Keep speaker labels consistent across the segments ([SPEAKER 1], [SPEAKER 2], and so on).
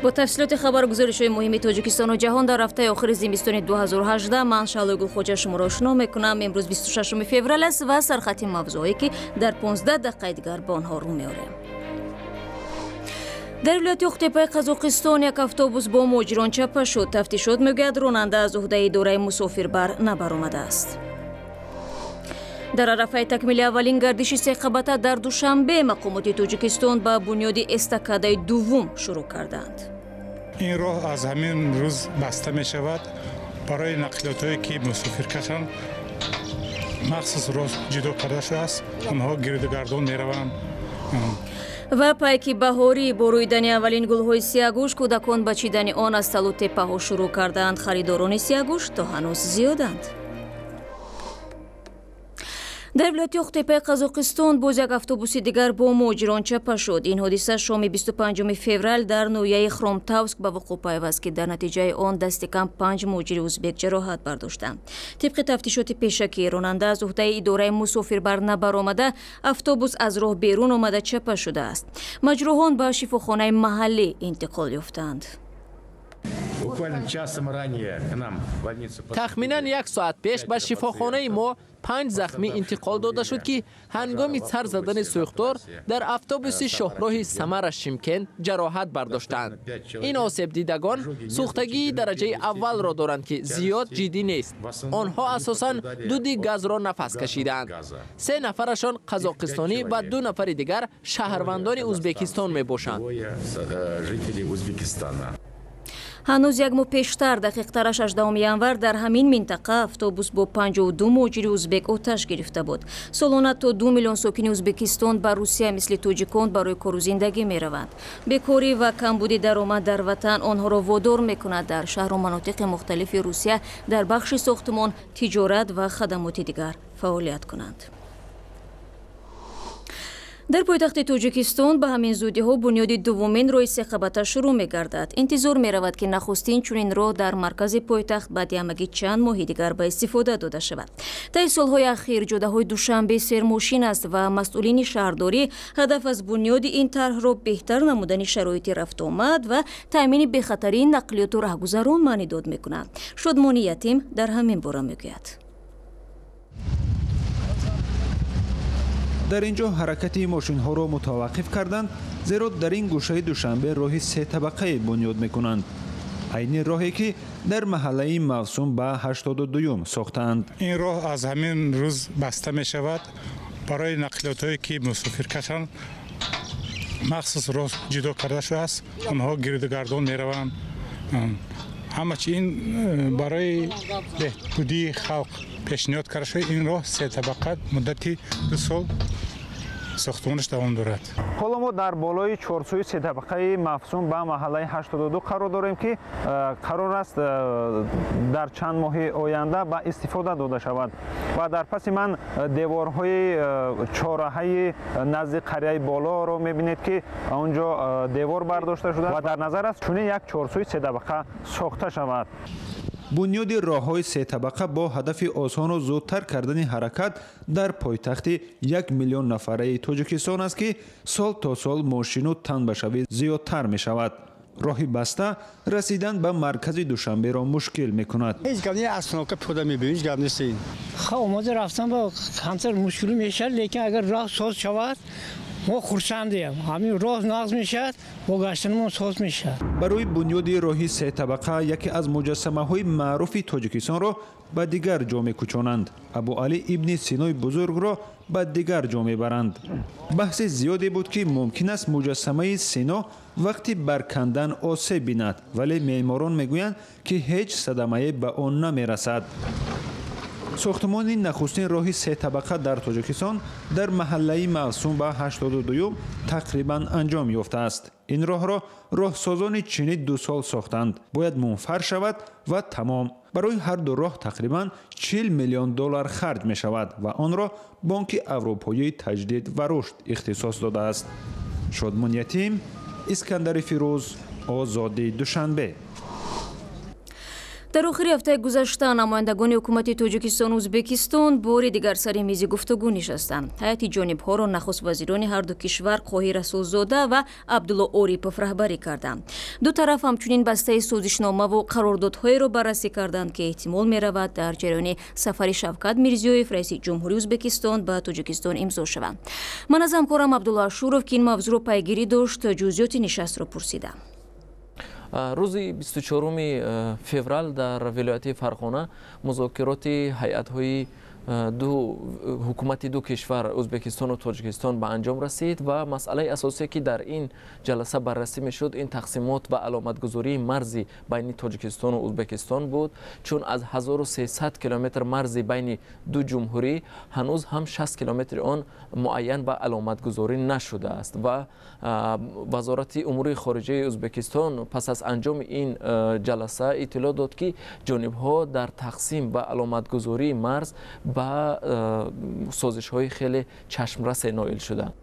[SPEAKER 1] Бо тафсилоти хабаргузоришҳои муҳими Тоҷикистону ҷаҳон дар ҳафтаи охири зимистони 2018 ман Шаҳлои Гулхоҷа шуморо ошно мекунам. Имрӯз 26 феврал аст ва сархати мавзӯъҳое ки дар 15 дақиқаи дигар ба онҳо рӯ меорем. Дар вилояти Оқтепаи Қазоқистон як автобус бо муҳоҷирон чапа шуд. Тафтишот мегӯяд, ронанда аз уҳдаи идораи мусофирбар набаромадааст. Дар арафаи такмили аввалин гардиши сеқабата дар Душанбе мақомоти Тоҷикистон ба бунёди эстакадаи дуввум шурӯъ карданд.
[SPEAKER 2] Ин роҳ аз ҳамин рӯз баста мешавад. Барои нақлиётҳое ки мусофиркашанд махсус роҳ ҷудо карда шудааст, онҳо гирдугардон мераванд.
[SPEAKER 1] Ва пайки баҳорӣ бо рӯидани аввалин гулҳои сияҳгӯш кӯдакон ба чидани он аз талу теппаҳо шурӯъ кардаанд. Харидорони сияҳгӯш то ҳанӯз зиёданд. Дар вилояти Оқтепаи Қазоқистон боз як автобуси дигар бо муҳоҷирон чапа шуд. Ин ҳодиса шоми 25 феврал дар ноҳияи Хромтавск ба вуқӯъ пайваст, ки дар натиҷаи он дасти кам 5 муҳоҷири узбек ҷароҳат бардоштанд. Тибқи тафтишоти пешакӣ, ронанда аз уҳдаи идораи мусофирбар набаромада, автобус аз роҳ берун омада чапа шудааст. Маҷрӯҳон ба шифохонаи маҳаллӣ интиқол ёфтанд.
[SPEAKER 3] Тахминан як соат пеш ба шифохонаи мо 5 захмӣ интиқол дода шуд, ки ҳангоми сар задани сӯхтор дар автобуси шоҳроҳи Самара Шимкент ҷароҳат бардоштанд. Ин осебдидагон сӯхтагии дараҷаи аввалро доранд, ки зиёд ҷиддӣ нест. Онҳо асосан дуди газро нафас кашидаанд. 3 нафарашон қазоқистонӣ ва 2 нафари дигар шаҳрвандони Узбекистон мебошанд.
[SPEAKER 1] Ҳанӯз як моҳ пештар, дақиқтараш 18 январ, дар ҳамин минтақа автобус бо 52 муҳоҷири узбек оташ гирифта буд. Солона то 2 миллион сокини Узбекистон ба Русия мисли тоҷикон барои кору зиндагӣ мераванд. Бекорӣ ва камбуди даромад дар ватан онҳоро водор мекунад дар шаҳру манотиқи мухталифи Русия дар бахши сохтмон, тиҷорат ва хадамоти дигар фаъолият кунанд. Дар пойтахти Тоҷикистон ба ҳамин зудиҳо бунёди дуввумин роҳи сеқабата шурӯъ мегардад. Интизор меравад, ки нахустин чунин роҳ дар маркази пойтахт баъди ҳамагӣ чанд моҳи дигар ба истифода дода шавад. Таи солҳои ахир ҷодаҳои Душанбе сермошин аст ва масъулини шаҳрдорӣ ҳадаф аз бунёди ин тарҳро беҳтар намудани шароити рафтуомад ва таъмини бехатарии нақлиёту раҳгузарон маънидод мекунанд. Шодмони Ятим дар ҳамин бора мегӯяд.
[SPEAKER 4] Дар ин ҷо ҳаракати мошинҳоро мутаваққиф карданд, зеро дар ин гӯшаи Душанбе роҳи сетабақае бунёд мекунанд. Айни роҳе ки дар маҳаллаи Мавсум ба 82-юм сохтаанд.
[SPEAKER 2] Ин роҳ аз ҳамин рӯз баста мешавад. Барои нақлиётҳое ки мусофиркашанд махсус роҳ ҷудо карда шудааст, онҳо гирдугардон мераванд. Ҳама чи ин барои беҳбудии халқ пешниҳод карда шуда. Ин роҳ сетабақа муддати 2 сол сохтмонаш давом дорад.
[SPEAKER 4] Ҳоло мо дар болои чорсӯи сетабақаи Мавсум ба маҳаллаи 82 қарор дорем, ки қарор аст дар чанд моҳи оянда ба истифода дода шавад. Ва дар паси ман деворҳои чораҳаи назди қарияи болоро мебинед, ки он ҷо девор бардошта шуда ва дар назар аст чунин як чорсӯи сетабақа сохта шавад. Бунёди роҳҳои сетабақа бо ҳадафи осону зудтар кардани ҳаракат дар пойтахти 1 миллион нафараи Тоҷикистон аст, ки сол то сол мошину танбашавӣ зиёдтар мешавад. Роҳи баста расидан ба маркази Душанберо мушкил мекунад.
[SPEAKER 5] Ҳеҷ гап не, остановка пиёда мебинем, ҳеҷ гап нест. Омода рафтан ба камтар мушкил мешавад, лекин агар роҳ соз шавад, мо хурсандем. Ҳамин роҳ нағз мешавад, бо гаштанамон соз мешавад.
[SPEAKER 4] Барои бунёди роҳи сетабақа яке аз муҷассамаҳои маъруфи Тоҷикистонро ба дигар ҷо мекӯчонанд. Абуалӣ ибни Синои бузургро ба дигар ҷо мебаранд. Баҳси зиёде буд, ки мумкин аст муҷассамаи Сино вақти баркандан осеб бинад, вале меъморон мегӯянд, ки ҳеҷ садамае ба он намерасад. Сохтмони нахустин роҳи сетабақа дар Тоҷикистон дар маҳаллаи Мавсум ба 82-юм тақрибан анҷом ёфтааст. Ин роҳро роҳсозони чинӣ 2 сол сохтанд. Бояд мунфар шавад ва тамом. Барои ҳар ду роҳ тақрибан 40 миллион доллар харҷ мешавад ва онро Бонки Аврупоии таҷдид ва рушд ихтисос додааст. Шодмон Ятим, Искандари Фирӯз, Озодӣ, Душанбе.
[SPEAKER 1] Дар охири ҳафтаи гузашта намояндагони ҳукумати Тоҷикистону Ӯзбекистон бори дигар сари мизи гуфтугӯ нишастанд. Ҳайати ҷонибҳоро нахуствазирони ҳарду кишвар Қоҳир Расулзода ва Абдулло Орипов раҳбарӣ карданд. Ду тараф ҳамчунин бастаи созишномаву қарордодҳоеро баррасӣ карданд, ки эҳтимол меравад дар ҷараёни сафари Шавкат Мирзиёев, раиси ҷумҳурии Ӯзбекистон, ба Тоҷикистон имзо шаванд. Ман аз ҳамкорам Абдулло Ашуров, ки ин мавзӯъро пайгирӣ дошт, ҷузъиёти нишастро пурсидам.
[SPEAKER 6] Рӯзи 24 феврал дар вилояти Фарғона музокироти ҳайатҳои ҳукумати ду кишвар Ӯзбекистону Тоҷикистон ба анҷом расид ва масъалаи асосие, ки дар ин ҷаласа баррасӣ мешуд, ин тақсимот ва аломатгузории марзи байни Тоҷикистону Ӯзбекистон буд, чун аз 1300 километр марзи байни ду ҷумҳурӣ ҳанӯз ҳам 60 километри он муайян ва аломатгузорӣ нашудааст. Ва Вазорати умури хориҷаи Ӯзбекистон пас аз анҷоми ин ҷаласа иттилоъ дод, ки ҷонибҳо дар тақсим ва аломатгузории марз ба созишҳои хеле чашмрасе ноил шуданд.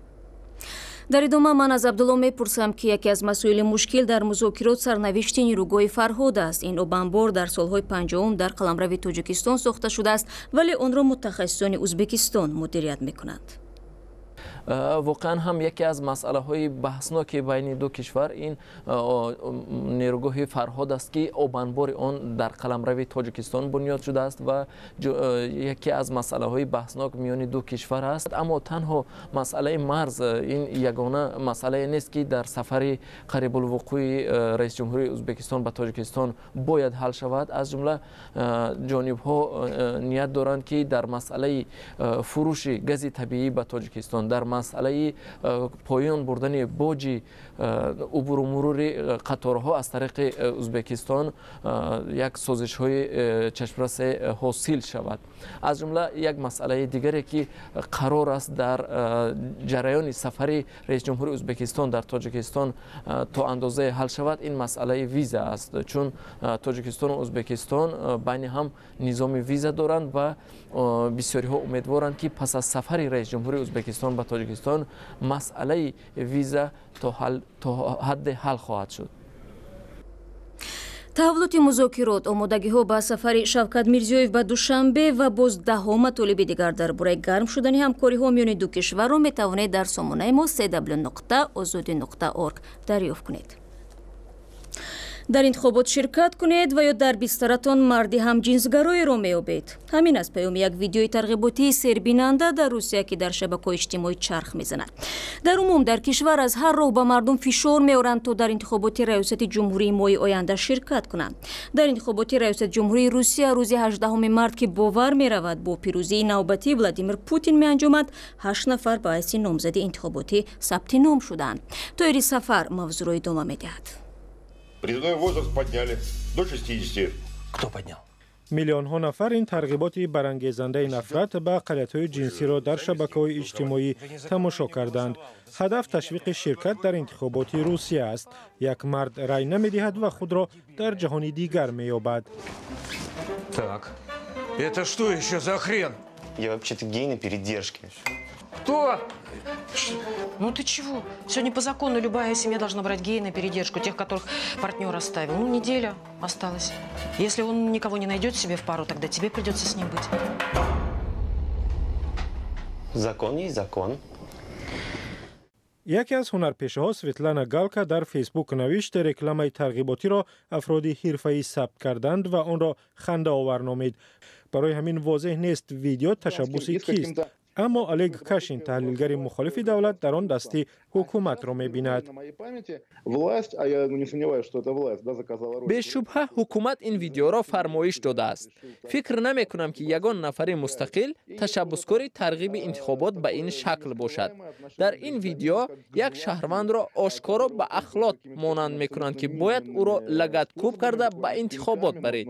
[SPEAKER 1] Дар идома ман аз Абдулло мепурсам, ки яке аз масоили мушкил дар музокирот сарнавишти нерӯгоҳи Фарҳод аст. Ин обанбор дар солҳои 50 дар қаламрави Тоҷикистон сохта шудааст, вале онро мутахассисони Ӯзбекистон мудирият мекунанд.
[SPEAKER 6] Воқеан ҳам яке аз масъалаҳои баҳсноки байни ду кишвар ин нерӯгоҳи Фарҳод аст, ки обанбори он дар қаламрави Тоҷикистон бунёд шудааст ва яке аз масъалаҳои баҳснок миёни ду кишвар аст. Аммо танҳо масъалаи марз ин ягона масъалае нест, ки дар сафари қарибулвуқӯи раисҷумҳурии Ӯзбекистон ба Тоҷикистон бояд ҳал шавад. Аз ҷумла ҷонибҳо ният доранд, ки дар масъалаи фурӯши гази табиӣ ба Тоҷикистон, дар масъалаи поён бурдани боҷи убуру мурури қаторҳо аз тариқи Ӯзбекистон як созишҳои чашмрасе ҳосил шавад. Аз ҷумла як масъалаи дигаре, ки қарор аст дар ҷараёни сафари раисҷумҳури Ӯзбекистон дар Тоҷикистон то андозае ҳал шавад, ин масъалаи виза аст, чун Тоҷикистону Ӯзбекистон байни ҳам низоми виза доранд ва бисёриҳо умедворанд, ки пас аз сафари раисҷумҳури Ӯзбекистон ба Тоҷикистон масъалаи виза то ҳадде ҳал хоҳад шуд.
[SPEAKER 1] Таҳаввулоти музокирот, омодагиҳо ба сафари Шавкат Мирзиёев ба Душанбе ва боз даҳҳо матолиби дигар дар бораи гарм шудани ҳамкориҳо миёни ду кишварро метавонед дар сомонаи мо cw.ozodi.org дарёфт кунед. Дар интихобот ширкат кунед ва ё дар бистаратон марди ҳамҷинсгароеро меёбед. Ҳамин аст паёми як видеои тарғиботии сербинанда дар Русия, ки дар шабакаҳои иҷтимоӣ чарх мезанад. Дар умум дар кишвар аз ҳар роҳ ба мардум фишор меоранд, то дар интихоботи раёсати ҷумҳурии моҳи оянда ширкат кунанд. Дар интихоботи раёсати ҷумҳурии Русия рӯзи 18 март, ки бовар меравад бо пирӯзии навбатии Владимир Путин меанҷомад, 8 нафар ба ҳайси номзади интихоботӣ сабти ном шуданд. Тоири Сафар мавзӯъро идома медиҳад.
[SPEAKER 7] Призывной возраст подняли до 60.
[SPEAKER 8] Кто поднял?
[SPEAKER 9] Миллионҳо нафар ин тарғиботи барангезандаи нафрат ба ақалиятҳои ҷинсиро дар шабакаҳои иҷтимоӣ тамошо карданд. Ҳадаф ташвиқи ширкат дар интихоботи Русия аст. Як мард рай намедиҳад ва худро дар ҷаҳони дигар меёбад.
[SPEAKER 8] Так, это что еще за хрен?
[SPEAKER 10] Я вообще-то гей на передержке.
[SPEAKER 8] Кто?
[SPEAKER 11] Ну ты чего? Сегодня по закону любая семья должна брать гея на передержку, тех, которых партнер оставил. Ну, неделя осталась. Если он никого не найдет себе в пару, тогда тебе придется с ним быть.
[SPEAKER 10] Закон есть закон.
[SPEAKER 9] Яке аз ҳунарпешаҳо Светлана Галка дар Фейсбук навишт, рекламаи тарғиботиро афроди ҳирфаӣ сабт карданд ва онро хандаовар номид. Барои ҳамин возеҳ нест, видео ташаббуси кист. Аммо Олег Кашин, таҳлилгари мухолифи давлат, дар он дасти ҳукуматро мебинад.
[SPEAKER 3] Бешубҳа ҳукумат ин видеоро фармоиш додааст. Фикр намекунам, ки ягон нафари мустақил ташаббускори тарғиби интихобот ба ин шакл бошад. Дар ин видео як шаҳрвандро ошкоро ба ахлот монанд мекунанд, ки бояд ӯро лагаткӯб карда ба интихобот баред.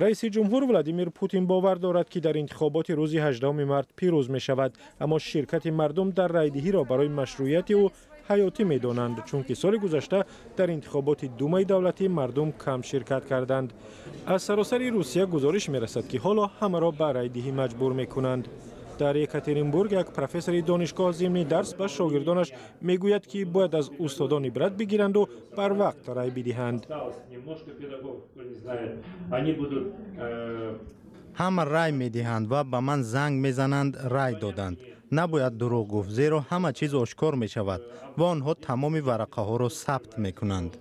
[SPEAKER 9] Раиси ҷумҳур Владимир Путин бовар дорад, ки дар интихоботи рӯзи 18 март пирӯз мешавад, аммо ширкати мардум дар райдиҳиро барои машрӯияти ӯ ҳаётӣ медонанд, чунки соли гузашта дар интихоботи Думаи давлатӣ мардум кам ширкат карданд. Аз саросари Русия гузориш мерасад, ки ҳоло ҳамаро ба райдиҳӣ маҷбур мекунанд. Дар Екатеринбург як профессори донишгоҳ зимни дарс ба шогирдонаш мегӯяд, ки бояд аз устодон ибрат бигиранду барвақт рай бидиҳанд.
[SPEAKER 12] Ҳама рай медиҳанд ва ба ман занг мезананд, рай доданд. Набояд дурӯғ гуфт, зеро ҳама чиз ошкор мешавад ва онҳо тамоми варақаҳоро сабт мекунанд.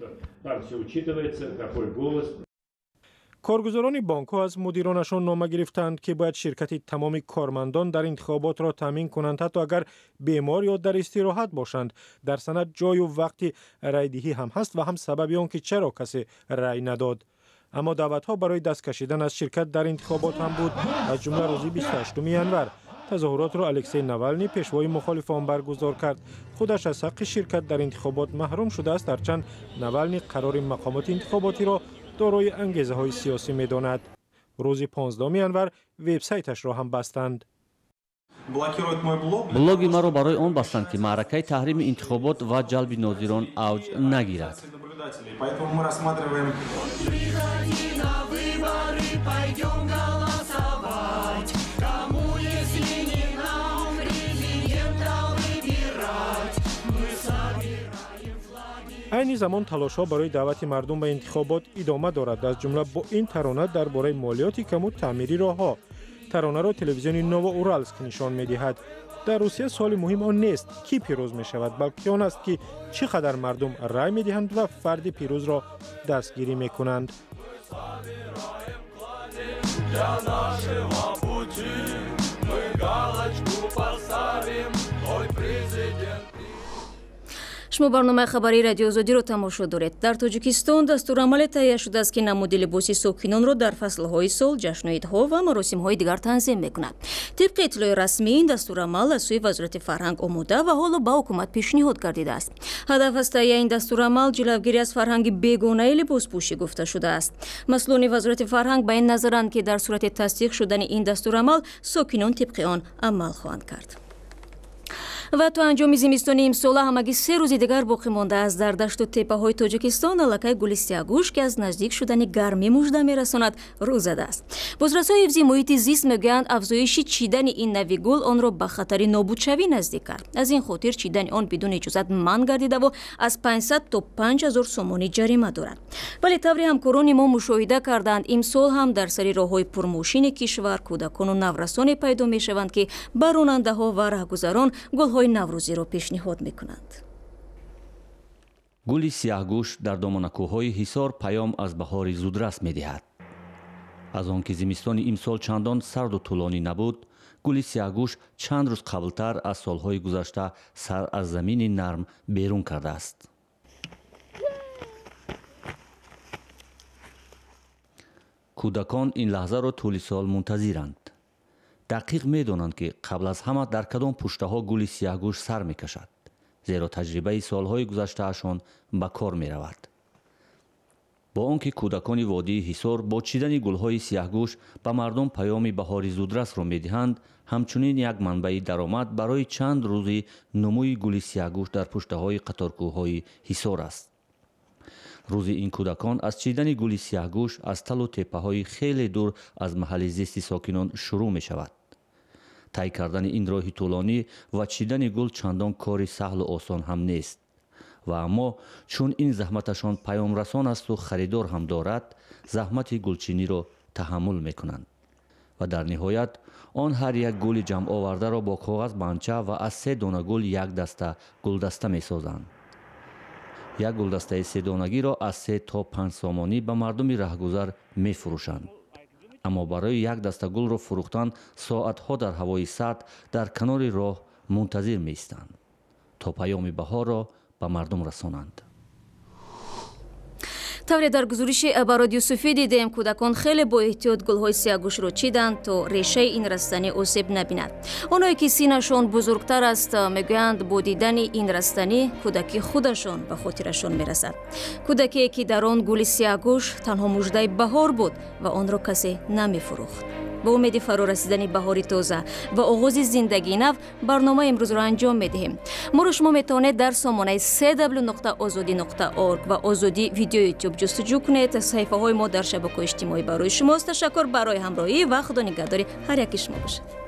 [SPEAKER 9] Коргузорони бонкҳо аз мудиронашон нома гирифтанд, ки бояд ширкати тамоми кормандон дар интихоботро таъмин кунанд, ҳатто агар бемор ё дар истироҳат бошанд. Дар санад ҷою вақти райдиҳӣ ҳам ҳаст ва ҳам сабаби он ки чаро касе рай надод. Аммо даъватҳо барои даст кашидан аз ширкат дар интихобот ҳам буд, аз ҷумла рӯзи 28 январ. Тазоҳуротро Алексей Навални, пешвои мухолифон, баргузор кард. Худаш аз ҳаққи ширкат дар интихобот маҳрум шудааст, ҳарчанд Навални қарори мақомоти интихоботиро дорои ангезаҳои сиёсӣ медонад. Рӯзи 15 январ вебсайташро ҳам бастанд.
[SPEAKER 13] Блоги маро барои он бастанд, ки маъракаи таҳрими интихобот ва ҷалби нозирон авҷ нагирад.
[SPEAKER 9] Айни замон талошҳо барои даъвати мардум ба интихобот идома дорад, аз ҷумла бо ин тарона дар бораи молиёти каму таъмири роҳҳо. Таронаро телевизиони Новоуралск нишон медиҳад. Дар Русия суоли муҳим он нест, кӣ пирӯз мешавад, балки он аст, ки чӣ қадар мардум рай медиҳанд ва фарди пирӯзро дастгирӣ мекунанд.
[SPEAKER 1] Шумо барномаи хабарии Радиои Озодиро тамошо доред. Дар Тоҷикистон дастурамале таҳия шудааст, ки намуди либоси сокинонро дар фаслҳои сол, ҷашну идҳо ва маросимҳои дигар танзим мекунад. Тибқи иттилои расмӣ, ин дастурамал аз сӯи Вазорати фарҳанг омода ва ҳоло ба ҳукумат пешниҳод гардидааст. Ҳадаф аз таҳияи ин дастурамал ҷилавгирӣ аз фарҳанги бегонаи либоспӯшӣ гуфта шудааст. Масъулони Вазорати фарҳанг ба ин назаранд, ки дар сурати тасдиқ шудани ин дастурамал сокинон тибқи он амал хоҳанд кард. Ва то анҷоми зимистони имсола ҳамагӣ 3 рӯзи дигар боқӣ мондааст. Дар дашту теппаҳои Тоҷикистон аллакай гули сияҳгӯш, ки аз наздик шудани гармӣ мужда мерасонад, рӯ задааст. Бозрасҳои ҳифзи муҳити зист мегӯянд, афзоиши чидани ин нави гул онро ба хатари нобудшавӣ наздик кард. Аз ин хотир чидани он бидуни иҷозат манъ гардидаву аз 500 то 5000 сомонӣ ҷарима дорад. Вале таври ҳамкорони мо мушоҳида карданд, имсол ҳам дар сари роҳҳои пурмошини кишвар кӯдакону наврасоне пайдо мешаванд, ки ба ронандаҳо ва раҳгузарон гулҳои наврӯзиро пешниҳод мекунанд.
[SPEAKER 13] Гули сияҳгӯш дар доманакӯҳҳои Ҳисор паём аз баҳори зудрас медиҳад. Аз он ки зимистони имсол чандон сарду тӯлонӣ набуд, гули сияҳгӯш чанд рӯз қаблтар аз солҳои гузашта сар аз замини нарм берун кардааст. Кӯдакон ин лаҳзаро тӯли сол мунтазиранд. Дақиқ медонанд, ки қабл аз ҳама дар кадом пуштаҳо гули сияҳгӯш сар мекашад, зеро таҷрибаи солҳои гузаштаашон ба кор меравад. Бо он ки кӯдакони водии Ҳисор бо чидани гулҳои сияҳгӯш ба мардум паёми баҳори зудрасро медиҳанд, ҳамчунин як манбаи даромад барои чанд рӯзи нумӯи гули сияҳгӯш дар пуштаҳои қаторкӯҳҳои Ҳисор аст. Рӯзи ин кӯдакон аз чидани гули сияҳгӯш аз талу теппаҳои хеле дур аз маҳалли зисти сокинон шурӯъ мешавад. Тай кардани ин роҳи тӯлонӣ ва чидани гул чандон кори саҳлу осон ҳам нест. Ва аммо чун ин заҳматашон паёмрасон асту харидор ҳам дорад, заҳмати гулчиниро таҳаммул мекунанд. Ва дар ниҳоят он ҳар як гули ҷамъовардаро бо коғаз банча ва аз 3 дона гул як даста гулдаста месозанд. Як гулдастаи седонагиро аз 3 то 5 сомонӣ ба мардуми раҳгузар мефурӯшанд. Аммо барои як даста гулро фурӯхтан соатҳо дар ҳавои сард дар канори роҳ мунтазир меистанд, то паёми баҳорро ба мардум расонанд.
[SPEAKER 1] Тавре дар гузориши Барод Юсуфӣ дидем, кӯдакон хеле бо эҳтиёт гулҳои сияҳгӯшро чиданд, то решаи ин растанӣ осеб набинад. Онҳое ки синашон бузургтар аст, мегӯянд, бо дидани ин растанӣ кӯдаки худашон ба хотирашон мерасад. Кӯдакие ки дар он гули сияҳгӯш танҳо муждаи баҳор буд ва онро касе намефурӯхт. Бо умеди фаро расидани баҳори тоза ва оғози зиндагии нав барномаи имрӯзро анҷом медиҳем. Моро шумо метавонед дар сомонаи cw.ozodi.org ва Озодӣ видео ютуб ҷустуҷӯ кунед. Саҳифаҳои мо дар шабакаҳои иҷтимоӣ барои шумост. Ташаккур барои ҳамроҳӣ ва худо нигаҳдори ҳар яки шумо бошад.